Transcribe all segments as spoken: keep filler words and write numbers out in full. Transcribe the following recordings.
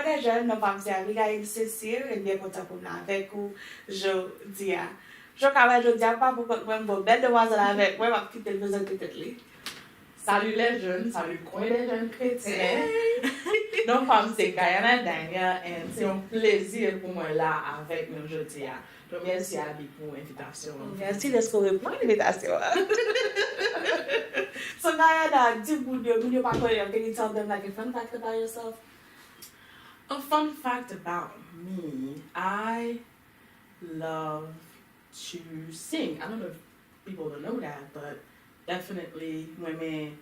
Trè jèn, non pa m se Abigail Cécile, e m byen kontan pou m la avèk ou jodi a. Jan w ka wè jodi a, m pa pou kont mwen, m gon bèl demwazèl avèk mwen, m ap kite l prezante tèt li. Salut les jeunes, salut coin des jeunes chrétiens. Non pa m se Gayana Dania, and se yon plezi pou mwen la avèk nou jodi a. Donk, mèsi Abi pou envitasyon an. Mèsi dèske w reponn envitasyon an. So, Gayana, di moun yo, moun yo pa konnen, can you tell them, like, a fun fact about yourself? A fun fact about me, I love to sing. I don't know if people don't know that, but definitely, mwen renmen,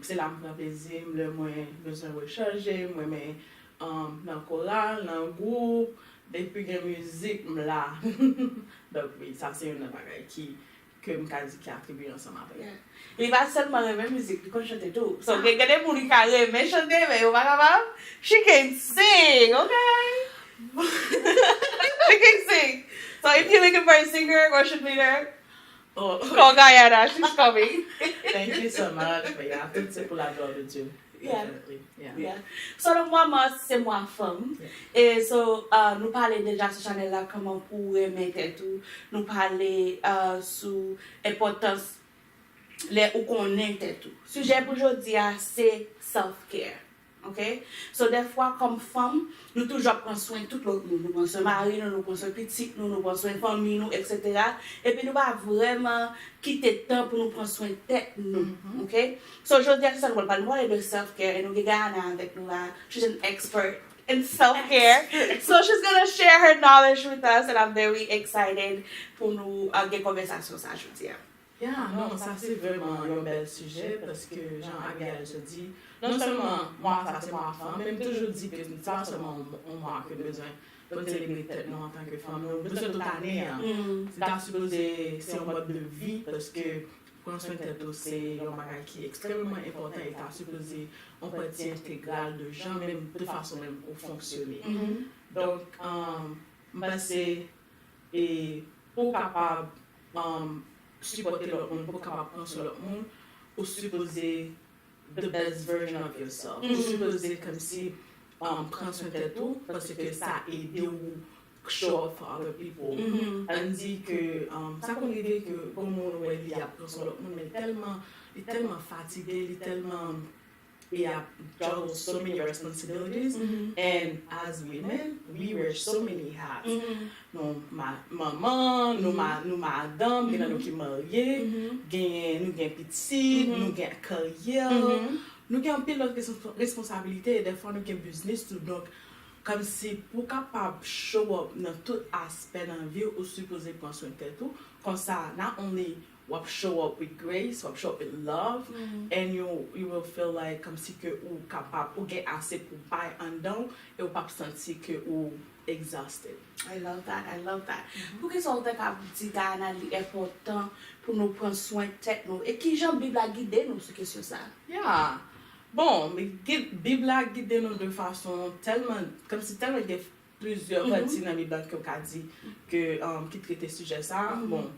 se la m pran plezi m, lè mwen bezwen rechaje, mwen renmen, um, nan koral, nan gwoup, depi gen mizik, m la. Donk, wi, sa se youn nan bagay ki, ke m ka di ki atribiye ansanm avè m. Yeah. Li pa sèlman renmen mizik, li konn chante tou. So, gen, gen de moun ki ka renmen chante, men yo pa kapab. She can sing, okay? She can sing. So, if you're looking for a singer, worship leader, oh, call Gayana, she's coming. Thank you so much, but yeah, tout se pou la gloire de Dieu. Yeah. Definitely. Yeah. Yeah. So, donk, mwa mas, se mwa fanm. Yeah. E so, uh, nou pale deja sou chanèl la, kòman pou w renmen tèt ou. Nou pale, uh, sou enpòtans lè ou konnen tèt ou. Sijè pou jodi a, se self-care. Ok? So, dèfwa, kòm fanm, nou toujou ap pran swen tout lòt moun. Nou pran swen mari nou, nou pran swen pitit nou, nou pran swen fanmi nou, etsetera. Epi nou pa vrèman kite tan pou nou pran swen tèt nou. Mhm. Ok? So, jodi a, se sa nou pral pale. Nou pale de self-care, e nou gen Gayana avèk nou la. She's an expert in self-care. So, she's gonna share her knowledge with us, and I'm very excited pou nou, uh, gen konvèsasyon sa jodi a. Yeah, non, sa se vrèman yon bèl sijè, paske jan Abigail te di, non sèlman mwa sa se mwa fanm, men m toujou di ke se pa sèlman yon, yon mwa ke nou bezwen pou n selebre tèt nou antanke fanm, nou bezwen tout ane an. Mm. Li ta sipoze se yon mòd de vi, paske pran swen tèt ou se yon bagay ki ekstrèmeman enpòtan, e ta sipoze yon pati entegral de jan menm, de fason menm ou fonksyone. Mhm. Donk, um, m panse, e pou w kapab, um, sipòte lòt moun, pou w kapab pran swen lòt moun, ou sipoze the best version of yourself. Ou sipoze kòmsi, um, pran swen tèt ou, paske sa ede w show up for other people. Ann di ke, um, sa konn rive ke gon moun ou wè li ap pran swen lòt moun, men li tèlman, li tèlman fatige, li tèlman, e ap juggle so many responsibilities. And as women, we wear so many hats. Nou ma-, manman, nou ma-, nou madanm, gen nan nou ki marye, gen, nou gen pitit, nou gen karyè, nou gen anpil lòt respons-, responsabilite, e dèfwa nou gen biznis tou. Donk, kòmsi pou w kapab show up nan tout aspè nan vi w, ou sipoze pran swen tèt ou. Konsa, not only w ap show up with grace, w ap show up with love, and you, you will feel like kòmsi ke ou kapab, ou gen ase pou bay anndan w, e ou p ap santi ke ou exhausted. I love that, I love that. Poukisa w te ka di Gayana li enpòtan pou nou pran swen tèt nou? E kijan Bib la gide nou sou kesyon sa a? Yeah. Bon, men gi-, Bib la gide nou de fason tèlman, kòmsi tèlman gen plizyè pati nan Bib la ke w ka di ke, um, ki trete sijè sa a. Bon,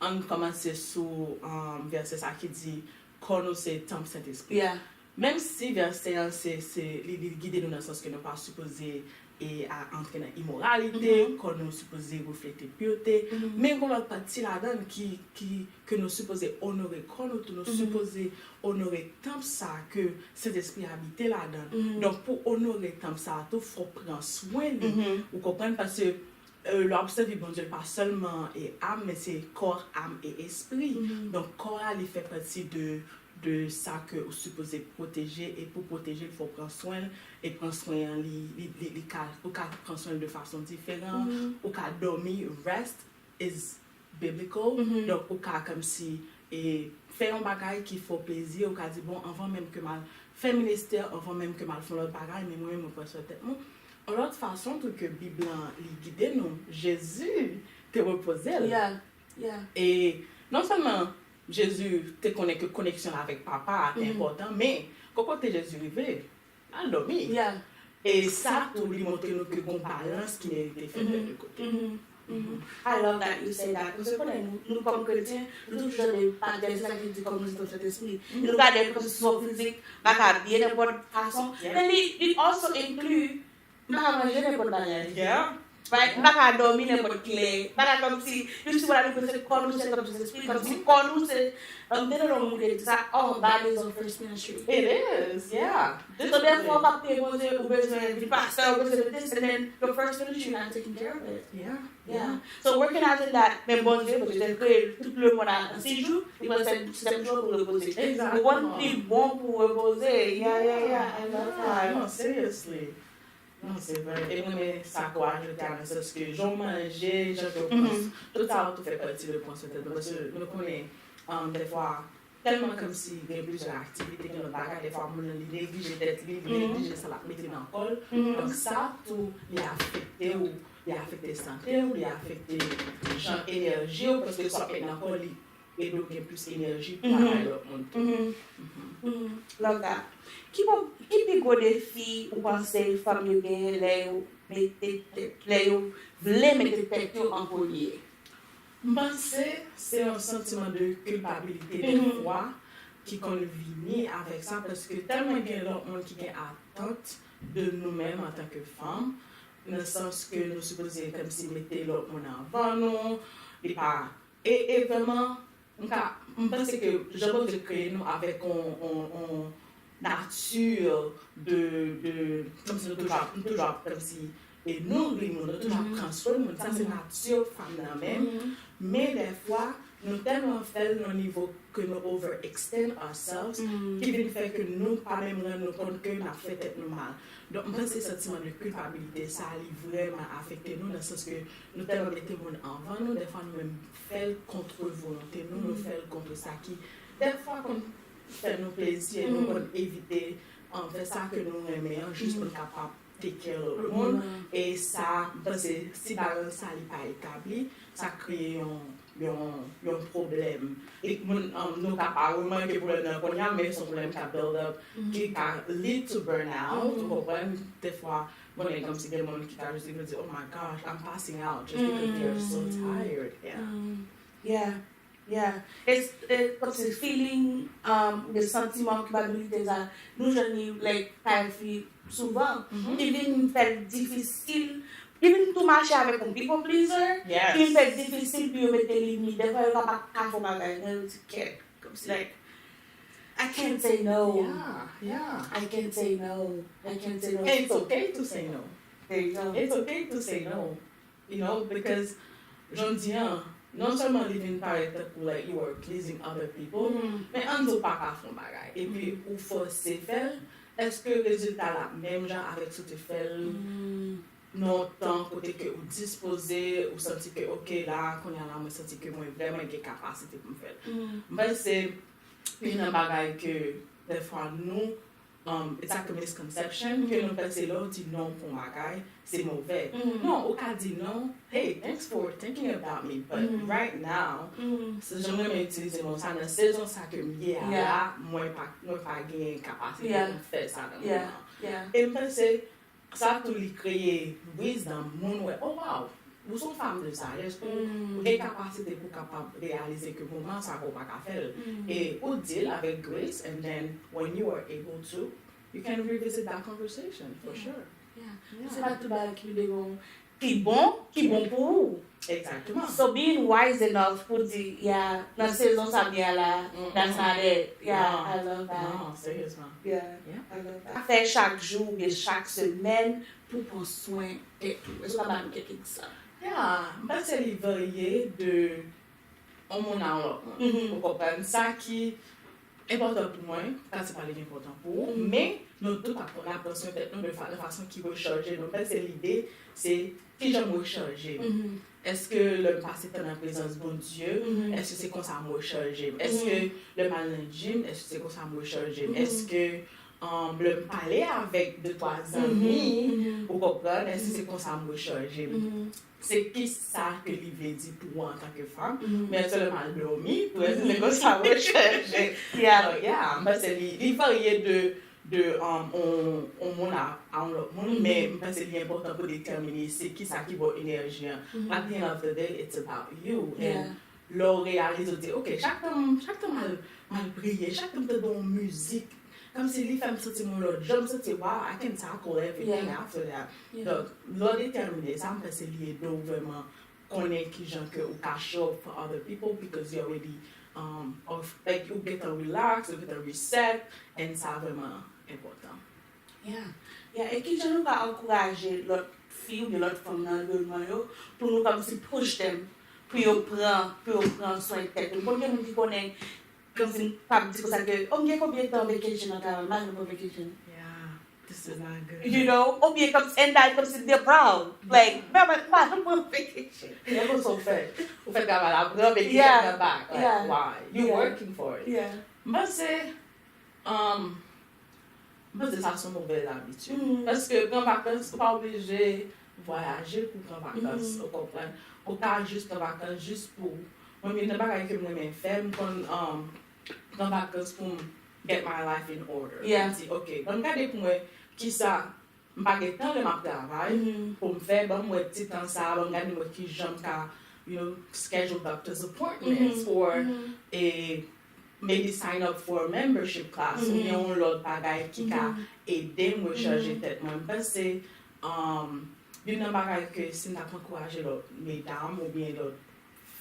ann kòmanse sou, um, vèsè sa ki di, kò nou se tanp Sentespri. Yeah. Menm si vèsè an se, se, li, li gide nou nan sans ke nou pa sipoze e a antre nan imoralite, kò nou sipoze reflete purete, men gon lòt pati ladan l ki, ki, ke nou sipoze onore kò nou tou, nou sipoze onore tanp sa ke Sentespri abite ladan. Donk, pou onore tanp sa tou, fò pran swen li. Ou konprann? Paske, euh, lè w ap sèvi Bondye, l pa sèlman e am, men se kò, am e espri. Donk, kò a, li fè pati de, de sa ke ou sipoze pwoteje, e pou pwoteje l, fò w pran swen l, e pran swen an, li, li, li, li ka, ou ka pran swen l de fason diferan, ou ka dòmi, rest is biblical. Donk, ou ka kòmsi, e, fè yon bagay ki fè w plezi, ou ka di, bon, anvan menm ke m al fè ministè, anvan menm ke m al fè yon lòt bagay, men mwen menm, mwen pran swen tèt mwen. Yon lòt fason tou ke Bib lan, li gide nou, Jezi te repoze l. Yeah, yeah. E non sèlman Jezi te konnen ke koneksyon l avèk Papa a te enpòtan, men kote Jezi rive, l al dòmi. Yeah. E sa tou, li montre nou ke gon balans ki merite fèt lè de kote. I love that you say that. Paske konnen nou, nou kòm kretyen, nou toujou tande pa vèsè sa ki di kòm nou se tanp Sentespri. Nou gade l kòmsi se yon fizik, pa ka abiye nenpòt fason. Men li, li also include M pa ka manje nenpòt bagay. Yeah. Right? M pa ka dòmi nenpòt kilè. M pa ka kòmsi, you see what I mean? Paske kò nou se kòmsi se espri, kòmsi kò nou se, um, te nan yon moun ki te di sa, our body is our first ministry. It is, yeah. So therefore, w ap priye Bondye, ou bezwen vin pastè, ou bezwen this, and then your first ministry not taking care of it. Yeah, yeah. So working out in that, men Bondye, Bondye te kreye tout lemonn an sis jou, li pran sèt, sèt jou pou repoze. Exactement. Ou konn li bon pou repoze. Yeah, yeah, yeah. I love that. Non, seriously. Non, se vre. E mwen, men sa ke w ajoute a, nan sans ke jan w manje, jan ke w pran, tout sa yo tou fè pati de pran swen tèt nou. Paske nou konnen, um, dèfwa, tèlman kòmsi gen plizyè aktivite, gen lòt bagay, dèfwa moun nan li neglije tèt li, li neglije sa l ap mete nan kò l. Donk sa tou, li afekte w, li afekte sante w, li afekte jan enèji w, paske sa w ap met nan kò w, li ede w gen plis enèji pou bay lòt moun tou. Love that. Ki bon, ki pi gwo defi ou panse fanm yo genyen lè yo mete tèt, lè yo vle mete tèt yo an premye? M panse se yon santiman de kilpabilite dèfwa ki konn vini avèk sa, paske tèlman gen lòt moun ki gen atant de nou menm antanke fanm, nan sans ke nou sipoze kòmsi mete lòt moun anvan nou, li pa, e, e vrèman, m ka, m panse ke jan Bondye kreye nou avèk on, on, on nati de, de, kòmsi nou toujou ap, nou toujou ap kòmsi e nouri moun, nou toujou ap pran swen moun. Sa se nati fanm nan menm. Men dèfwa, nou tèlman fè l nan nivo ke nou overextend ourselves, ki vin fè ke nou pa menm rann nou kont ke n ap fè tèt nou mal. Donk, m panse santiman de kilpabilite sa, li vrèman afekte nou, nan sans ke nou tèlman mete moun anvan nou, dèfwa nou menm fè l kont volonte nou, nou fè l kont sa ki, dèfwa, konn fè nou plezi, e nou konn evite, um, fè sa ke nou renmen an, jis pou n kapab take care lòt moun. E sa, m panse, si balans sa li pa etabli, sa kreye yon, yon, yon pwoblèm. E moun, um, nou ka pa remake pwoblèm nan kounye a, men se yon pwoblèm ki ka build up, ki ka lead to burnout, ou konprann? Dèfwa, bon, e kòmsi gen moun ki ka jis di, "Oh my gosh, I'm passing out," just because they are so tired. Yeah. Yeah. Yeah. E, e, kòmsi feeling, um, de santiman kilpabilite sa, nou jwenn li, like, kay fi souvan, ki vin fè l difisil, ki vin tou mache avèk yon people pleaser, ki vin fè l difisil pou yo mete limit. Dèfwa, yo ka pa ka fè yon bagay, men yo di, "Kèt," kòmsi, like, "I can't say no." Yeah, yeah. I can't say no. I can't say no. And it's okay to say no. There you go. It's okay to say no. You know, because jan m di an, non sèlman li vin parèt tankou, like, you are pleasing other people, men ann di w pa ka fè yon bagay, epi ou fòse fè l, èske rezilta l ap menm jan avèk si w te fè l nan yon tan kote ke ou dispoze, ou santi ke, "Ok, la, kounye a la, mwen santi ke mwen vrèman gen kapasite pou m fè l"? M panse, youn nan bagay ke, dèfwa, nou, um, it's like a misconception, ke nou panse lè w di non pou yon bagay, se movè. Non, ou ka di non, "Hey, thanks for thinking about me, but right now, se jan mwen itilize non sa, nan sezon sa ke m ye a la, mwen pa, mwen pa gen kapasite pou m fè sa nan moman." E m panse, sa tou li kreye wisdom, moun wè, "Oh, wow, ou se yon fanm de sajès, ou, ou gen kapasite pou kapab reyalize ke moman sa ou pa ka fè l." E ou deal avèk grace, and then when you are able to, you can revisit that conversation, for sure. Yeah. Se pa tout bagay ki vle bon, ki bon, ki bon pou ou. Exactement. So being wise enough pou di, "Yeah, nan sezon sa m ye a la, that's not it." Yeah, I love that. Non, seryezman. Yeah, I love that. Fè chak jou oubyen chak semèn pou pran swen tèt ou. Èske w ka ba nou kèk egzanp? Yeah, m panse li varye de yon moun a yon lòt moun. Ou konprann? Sa ki enpòtan pou mwen, ka se pa li ki enpòtan pou ou, men nou tout ap, n ap pran swen tèt nou de fa-, de fason ki rechaje nou. Mwen, se lide, se kijan m rechaje m. Èske lè m pase tan nan prezans Bondye, èske se konsa m rechaje m? Èske lè m al nan gym, èske se konsa m rechaje m? Èske, um, lè m pale avèk de twa zanmi, ou konprann, èske se konsa m rechaje m? Se kisa ke li vle di pou ou antanke fanm, men èske lè m al dòmi, pou èske se konsa m rechaje? Yeah. So, yeah, m panse li, li varye de, de, um, on, on moun a, a yon lòt moun, men m panse li enpòtan pou detèmine se kisa ki ba w enèji an. At the end of the day, it's about you. And lè w reyalize, w di, "Ok, chak tan, chak tan m al, m al priye, chak tan m tande yon mizik, kòmsi li fè m santi m yon lòt jan, m santi, wow, I can tackle everything after that. Donk, lè w detèmine sa, m panse li ede w vrèman konnen kijan ke ou ka show up for other people because you already, um, of, like, ou gentan relax, ou gentan reset, and sa vrèman enpòtan. Yeah. Yeah. E kijan nou ka ankouraje lòt fi oubyen lòt fanm nan anviwònman yo pou nou kòmsi push them pou yo pran pou yo pran swen tèt yo? Konbyen moun ki konnen, kòmsi m p ap di konsa ke, oh, m gen konbyen tan vacation nan travay, m pa janm pran vacation. Yeah. This is not good. You know, oubyen kòmsi, and that kòmsi they're proud. Like, mwen pa janm pran vacation. E konsa ou fè. Ou fè travay la pran vacation nan bak. Like, why? You working for it. Yeah. M panse, um, m panse sa se yon movèz abitid. Paske pran vakans, ou pa oblije vwayaje pou pran vakans, ou konprann? Ou ka jis pran vakans jis pou ou. Mwen, youn nan bagay ke m renmen fè, m konn, um, pran vakans pou m get my life in order. M di, ok, ban m gade pou mwen kisa m pa gen tan lè m ap travay pou m fè, ban m wè ti tan sa a, ban m gade m wè kijan m ka, you know, schedule doctor's appointments or e maybe sign up for a membership class oubyen yon lòt bagay ki ka ede m rechanje tèt mwen. M panse, um, youn nan bagay ke si m t ap ankouraje lòt medam oubyen lòt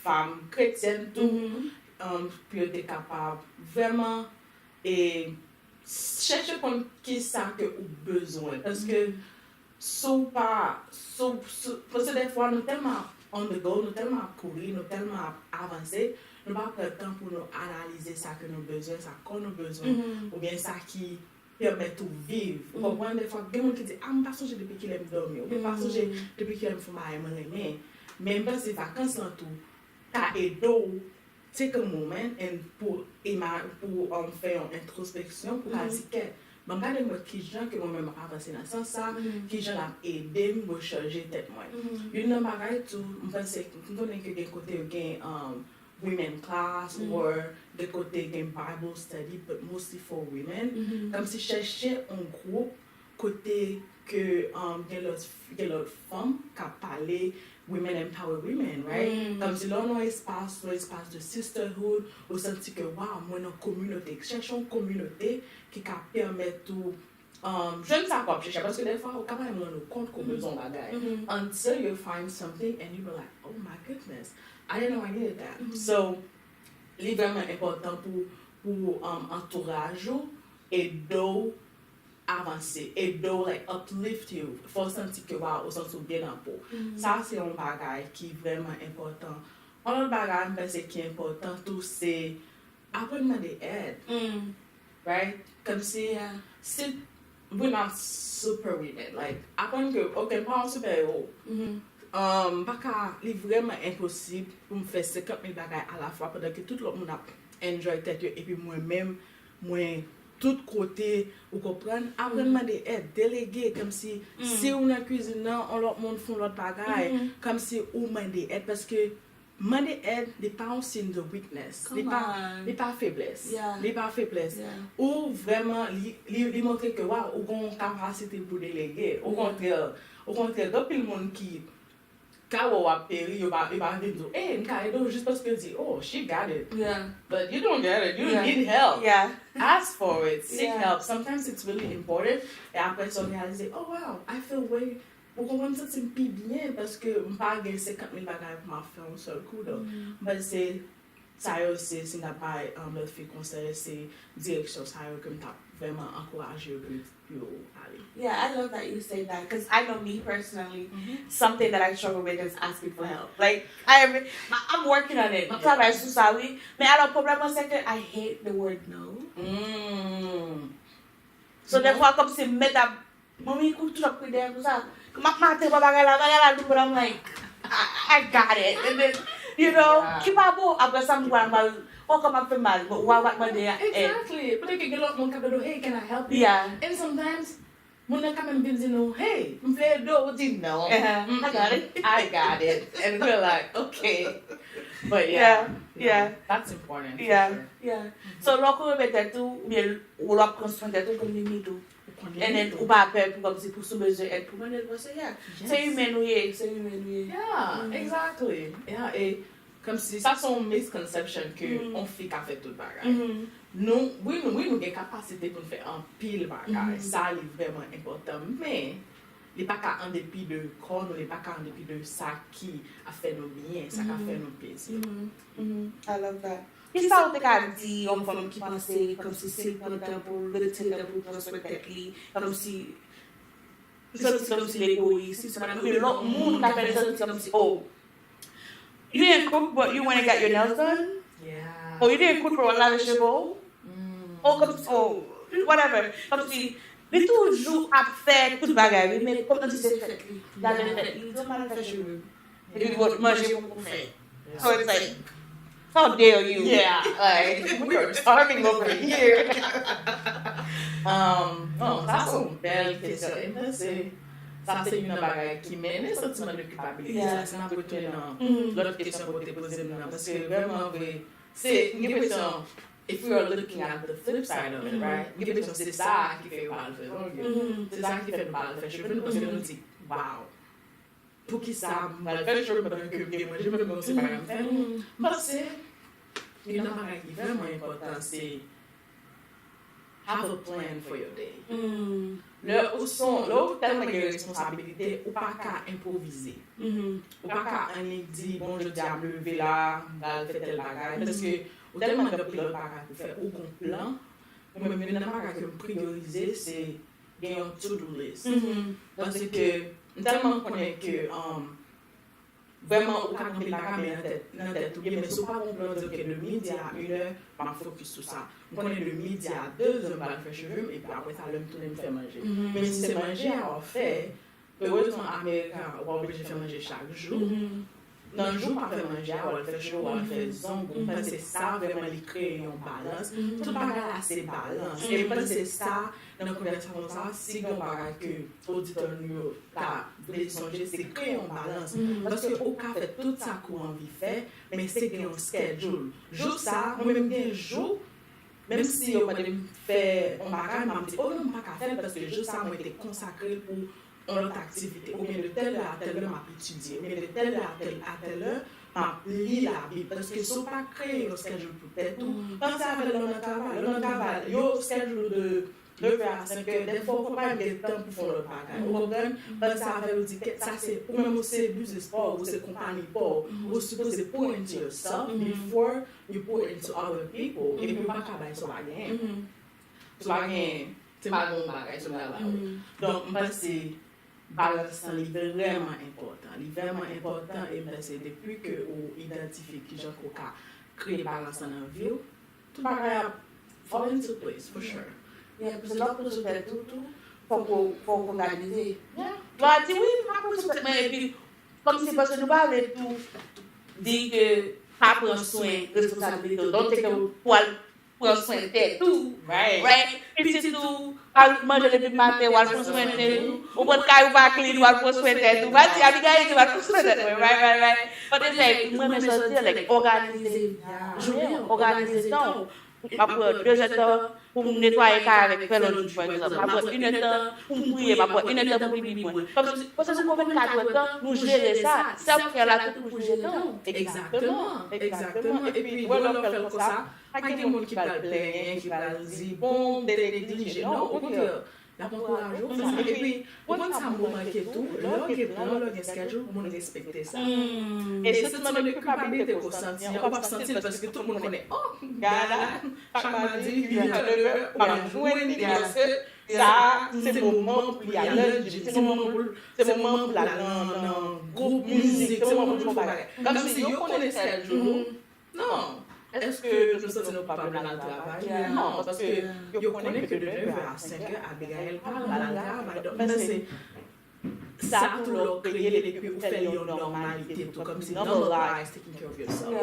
fanm kretyèn tou, um, pou yo te kapab vrèman e chèche konn kisa ke ou bezwen. Paske si w pa, si w, si, paske dèfwa nou tèlman ap on the go, nou tèlman ap kouri, nou tèlman ap avanse, nou pa pran tan pou nou analize sa ke nou bezwen, sa kò nou bezwen, oubyen sa ki pèmèt ou viv. Ou konprann? Dèfwa, gen moun ki di, a, m pa sonje depi kilè m dòmi, oubyen m pa sonje depi kilè m fè yon bagay mwen renmen. Men m panse vakans lan tou ka ede w take a moment and pou, pou um, fè yon entrospeksyon pou ka di kèt, ban m gade mwen kijan ke mwen menm m ap avanse nan sans sa, kijan l ap ede m rechanje tèt mwen. Youn nan bagay tou, m panse, m konnen ke gen kote yo gen um, women class or gen kote gen Bible study, but mostly for women. Kòmsi chèche yon gwoup kote ke um, gen lòt gen lòt fanm k ap pale women empower women, right? Kòmsi lè w nan yon espas, yon espas de sisterhood, ou santi ke, wow, mwen nan kominote. Chèche yon kominote ki ka pèmèt ou um, jwenn sa k w ap chèche. Paske dèfwa, ou ka pa menm rann ou kont ke w bezwen yon bagay. Until you find something and you be like, oh my goodness, I didn't know I needed that. So, li vrèman enpòtan pou, pou um, antouraj ou ede w avanse, ede w, like, uplift you, fè w santi ke, wow, ou santi w byen nan po w. Sa se yon bagay ki vrèman enpòtan. Yon lòt bagay m panse ki enpòtan tou, se aprann mande èd. Right? Kòmsi, si, we're not super women. Like, aprann ke, ok, m pa yon super hero. Um, m pa ka, li vrèman enposib pou m fè senkant mil bagay alafwa pandan ke tout lòt moun ap enjoy tèt yo, epi mwen menm, mwen tout kote, ou konprann? Aprann mande èd, delege, kòmsi si ou nan kwizin nan, yon lòt moun fè yon lòt bagay, kòmsi ou mande èd, paske mande èd, li pa yon siy de weakness, li pa, li pa feblès, li pa feblès. Ou vrèman, li, li, li montre ke, waw, ou gen yon kapasite pou delege. Okontrè, okontrè, gen anpil moun ki ka wè w ap peri, yo pa, yo pa vin di w, ey, m ka ede w, jis paske yo di, oh, she got it. But you don't get it, you need help. Ask for it, seek help. Sometimes it's really important. E apre sa, w reyalize, oh wow, I feel way, ou konprann, m santi m pi byen paske m pa gen senkant mil bagay pou m ap fè yon sèl kou. Donk, m panse sa yo se, si m ta bay, um, lòt fi konsèy, se direksyon sa yo ke m t ap vrèman ankouraje yo pou yo ale. Yeah, I love that you say that because I know me personally, something that I struggle with is asking for help. Like, I am, I'm working on it. M ap travay sou sa, wi. Men alò, pwoblèm mwen, se ke I hate the word no. So, dèfwa, kòmsi m mèt ap, manmi kou toujou ap kouri dèyè m konsa. M ap maten, bagay la, bagay la lou, but I'm like, I, I got it. And then, you know, ki pa bon, apre sa, m pral mal. Ou kò m ap fè mal, but w ap mande a èd. Exactly. Poutèt ke gen lòt moun k ap mande w, hey, can I help you? And sometimes, moun nan ka menm vin di nou, hey, m vle ede w, ou di non. I got it. I got it. And we're like, okay. But yeah, yeah, that's important for sure. Yeah. So, lè w konn renmen tèt ou, oubyen lè w ap pran swen tèt ou, ou konn limit ou. And then, ou pa pè pou, kòmsi, pou si w bezwen èd pou mande l, paske, yeah, se imen nou ye, se imen nou ye. Yeah, exactly. Yeah, e Kòmsi sa se yon misconception ke yon fi ka fè tout bagay. Nou, wi, nou, wi, nou gen kapasite pou n fè anpil bagay. Sa li vrèman enpòtan. Men, li pa ka an depi de kò nou, li pa ka an depi de sa ki ap fè nou byen, sa k ap fè nou plezi. I love that. Kisa ou te ka di yon fanm ki panse kòmsi si l pran tan pou l retire tan pou l pran swen tèt li, kòmsi li santi kòmsi l egoyis, li santi kòmsi lòt moun ka fè l santi kòmsi, oh, you didn't cook but you went and got your nails done? Or you didn't cook but w al lave cheve w? Or kòmsi, oh, whatever. Kòmsi li toujou ap fè tout bagay wi, men kòmsi se fèt li. Lave fèt li, li di m al fè cheve m. Epi manje pou ou fè. So it's like, how dare you? Yeah, like, we are starving over here. um, non, sa se yon bèl kesyon. E m panse sa se youn nan bagay ki mennen santiman de kilpabilite. Sa, si n ap retounen nan lòt kesyon ke w te poze m nan, paske vrèman vre, se, m gen enpresyon, if we are looking at the flip side of it, right? M gen enpresyon se sa ki fè yo pa al fè zong yo. Se sa ki fè nou pa al fè cheve nou, paske nou di, wow. Poukisa m pral fè cheve m pandan ke m gen manje m fè, men se pa sa m fè? M panse youn nan bagay ki vrèman enpòtan se have a plan for your day. Lè ou son, lè ou tèlman gen responsabilite, ou pa ka enpwovize. Ou pa ka annik di, bon, jodi a m leve la, m pral fè tèl bagay. Paske ou tèlman gen anpil lòt bagay pou fè, ou gon plan. Mwen menm, youn nan bagay ke m priyorize, se gen yon to-do list. Paske m tèlman konnen ke, um, vrèman, ou ka gen anpil bagay men nan tèt, nan tèt ou ye, men si w pa gen yon plan, w di, ok, de midi a inè, m ap fokis sou sa. M konnen de midi a dezè, m pral fè cheve m, epi apre sa, lè m tounen, m fè manje. Men si se manje a w ap fè, erezman, America, w pa oblije fè manje chak jou. Nan jou pa fè manje a, w al fè cheve, w al fè zong, m panse sa vrèman li kreye yon balans. Tout bagay la se balans. E m panse sa, nan konvèsasyon sa, si gen yon bagay ke oditè nou yo ta vle sonje, se kreye yon balans. Paske ou ka fè tout sa ke w anvi fè, men se gen yon schedule. Jou sa, mwen menm gen jou, menm si yo mande m fè yon bagay, m ap di, oh non, m pa ka fè l, paske jou sa, mwen te konsakre l pou yon lòt aktivite, oubyen de tèl lè a tèl lè m ap etidye, oubyen de tèl lè a tèl, a tèl lè m ap li Labib. Paske si w pa kreye yon schedule pou tèt ou, panse avè l lè w nan travay. Lè w nan travay, yo schedule ou de nèf è a senk è, dèfwa ou pa menm gen tan pou fè yon lòt bagay. Ou konprann? Panse avè l, ou di, sa se, ou menm ou se biznis pa w, ou se konpayi pa w, ou sipoze pour into yourself before you pour into other people. Epi ou pa ka bay sa w pa genyen. Sa w pa genyen, se pa gen yon bagay sou travay ou. Donk, m panse balans lan li vrèman enpòtan. Li vrèman enpòtan e m panse depi ke ou idantifye kijan ke w ka kreye balans lan nan vi w, tout bagay ap fall into place, for sure. Yeah, paske lè w pran swen tèt ou tou, fòk ou, fòk ou òganize. Lè w di, wi, m ap pran swen tèt mwen, epi, kòmsi paske nou pa vle tou di ke pa pran swen responsablite w. Donk, se ke pou al pran swen tèt ou, right? Pitit ou, al manje depi maten, w al pran swen tèt ou. Ou pran kay ou pa clean, w al pran swen tèt ou. Pa di, Abigail di, w al pran swen tèt mwen, right, right, right? But it's like, mwen renmen sa w di, like, òganize jounen w, òganize tan w. M ap pran de zè tan pou m netwaye kay avèk fè laundry, pa egzanp. M ap pran inèdtan pou m priye, m ap pran inèdtan pou m li Bib mwen. Kòmsi, paske nou gen vennkat èdtan, nou jere sa. Self care la tou pou jere tan w. Egzakteman, egzakteman. Epi, lè w fè l konsa, pa gen moun ki pral plenyen, ki pral di, bon, m te neglije. Non, okontrè, l ap ankouraje w fè sa. Epi, ou konn sa m remake tou, lè w gen plan, lè w gen schedule, moun respekte sa. E santiman de kilpabilite ke w santi an, ou p ap santi l paske tout moun konnen, oh, gad la, chak madi, li a nèf è, ou pa jwenn li paske sa, se moman pou li al nan gym, se moman pou, se moman pou l al nan, nan gwoup mizik, se moman pou l fè bagay. Kòmsi yo konnen schedule ou, non. Èske nou santi nou pa vle al travay? Non, paske yo konnen ke de nèf è a senk è, Abigail pa al travay. Donk, men se sa tou lè w kreye l epi ou fè l yon nòmalite tou, kòmsi normalize taking care of yourself.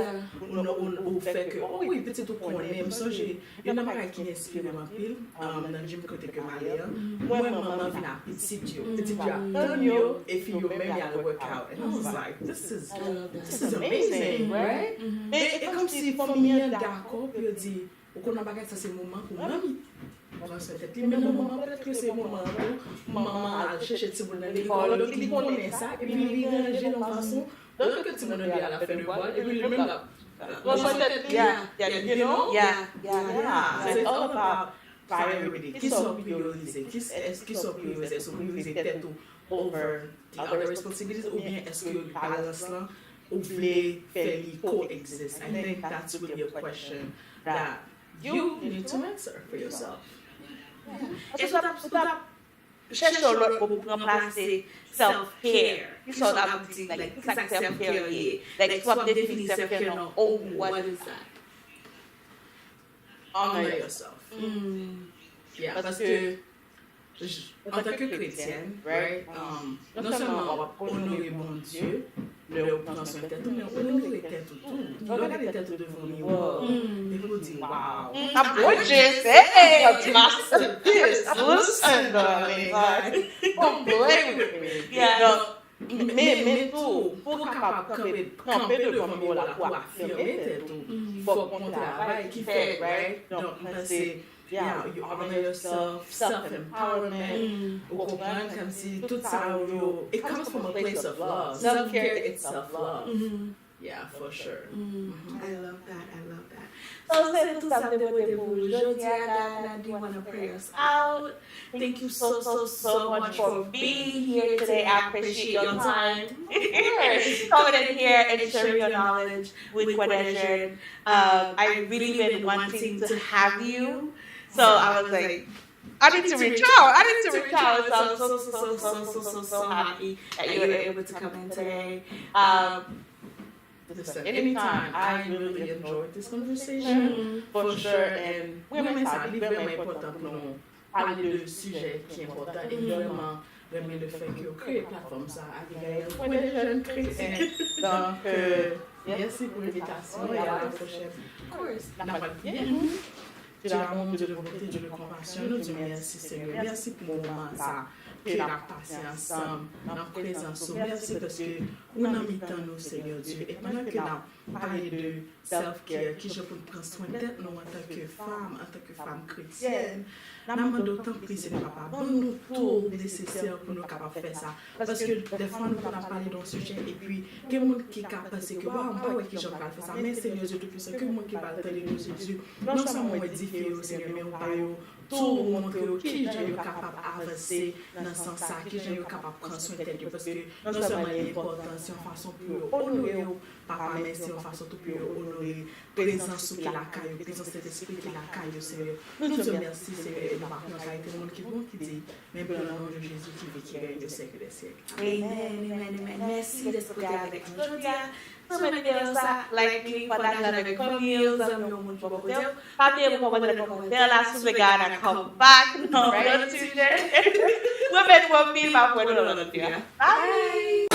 Ou, ou, ou fè ke, oh wi, pitit ou konnen, m sonje, youn nan bagay ki enspire m anpil, um, nan gym kote ke m ale an, m wè manman vin ak pitit yo. Pitit yo ap tann yo, e fi yo menm y al workout. And I was like, this is, this is amazing, right? E, e kòmsi fanmi an dakò pou yo di, ou konn yon bagay, sa se moman pou manmi pran swen tèt li, men moman an, petèt ke se moman an pou manman al chèche timoun nan lekòl, donk li konnen sa, epi li ranje l yon fason Pandan ke timoun nan li al ap fè devwa l, epi li menm l ap, l ap pran swen tèt li. Yeah, yeah, you know? Yeah, yeah, yeah. So it's all about priority. Kisa w priyorize? Kis-, èske kisa w priyorize? Èske w priyorize tèt ou over the other responsibilities, oubyen èske balans lan ou vle fè li coexist? I think that's really a question that you need to answer for yourself. Èske w t ap, w t ap chèche yon lòt mo pou ranplase self-care? Kisa w t ap di, like, kisa k self-care ye? Like, si w ap defini self-care nan, oh, what is that? Honor yourself. Yeah, paske antanke kretyèn, right, um, non sèlman w ap onore Bondye lè ou pran swen tèt ou, men ou onore tèt ou tou. Lè w gade tèt ou devan miwa, epi ou di, wow. A Bondye, se masterpiece. Listen, darling, like, don't play with me. Yeah. Donk, men, men tou, pou w kapab kanpe, kanpe devan miwa la pou afime tèt ou, fòk gon travay ki fèt, right? Donk, mwen panse, yeah, you honor yourself, self-empowerment, ou konprann, kòmsi tout sa yo, it comes from a place of love. Self-care, it's self-love. Yeah, for sure. I love that, I love that. So, se tou sa m te pote pou ou jodi a, God. Nadi, wanna pray us out? Thank you so, so, so much for being here today. I appreciate your time. Coming in here and sharing your knowledge with Kwè Nan Jèn. Um, I really been wanting to have you. So I was like, I need to reach out. I need to reach out. So I'm so, so, so, so, so, so, so happy that you were able to come in today. Um, Listen, anytime. I really enjoyed this conversation, for sure, and mwen renmen sa, li vrèman enpòtan pou nou pale de sijè ki enpòtan, e m vrèman renmen le fait que w kreye platfòm sa, Abigail, Kwè Nan Jèn Kretyèn. Donk, euh, mèsi pou envitasyon, e a la pwochèn. Of course. N ap pale byen. Dieu d'amour, Dieu de bonté, Dieu de compassion, nou di w mèsi, Senyè. Mèsi pou moman sa ke n ap pase ansanm nan prezans ou. Mèsi paske ou nan mitan nou, Senyè Dye. E pandan ke n ap pale de self-care, kijan pou n pran swen tèt nou antanke fanm, antanke fanm kretyèn, n ap mande w, tanpri, Senyè Papa, ban nou tou nesesè pou nou kapab fè sa. Paske dèfwa nou konn ap pale de yon sijè, epi gen moun ki ka panse ke, waw, m pa wè kijan m pral fè sa. Men Senyè Dye Toupisan, ke moun ki pral tande nou, Jezi, non sèlman w edifye yo, Senyè, men w ba yo tou, ou montre yo kijan yo kapab avanse nan sans sa, kijan yo kapab pran swen tèt yo, paske non sèlman li enpòtan, se yon fason pou yo onore w, Papa, men se yon fason tou pou yo onore prezans ou ki lakay yo, prezans Sentespri ki lakay yo, Senyè. Nou di w mèsi, Senyè, e nou pa pran kalite moun ki bon, ki di, men pou le nom de Jésus qui vit, qui règne au siècle des siècles. Amen, amen, amen. Mèsi dèt kote avèk nou jodi a. Si w renmen videyo sa, like li, pataje l avèk fanmi w, zanmi w, moun ki bò kote w. Pa bliye pou w kòmante nan kòmantè la, si w vle God a come back nan lòt sijè. Mwen renmen nou anpil, m ap wè nou nan lòt videyo. Bye!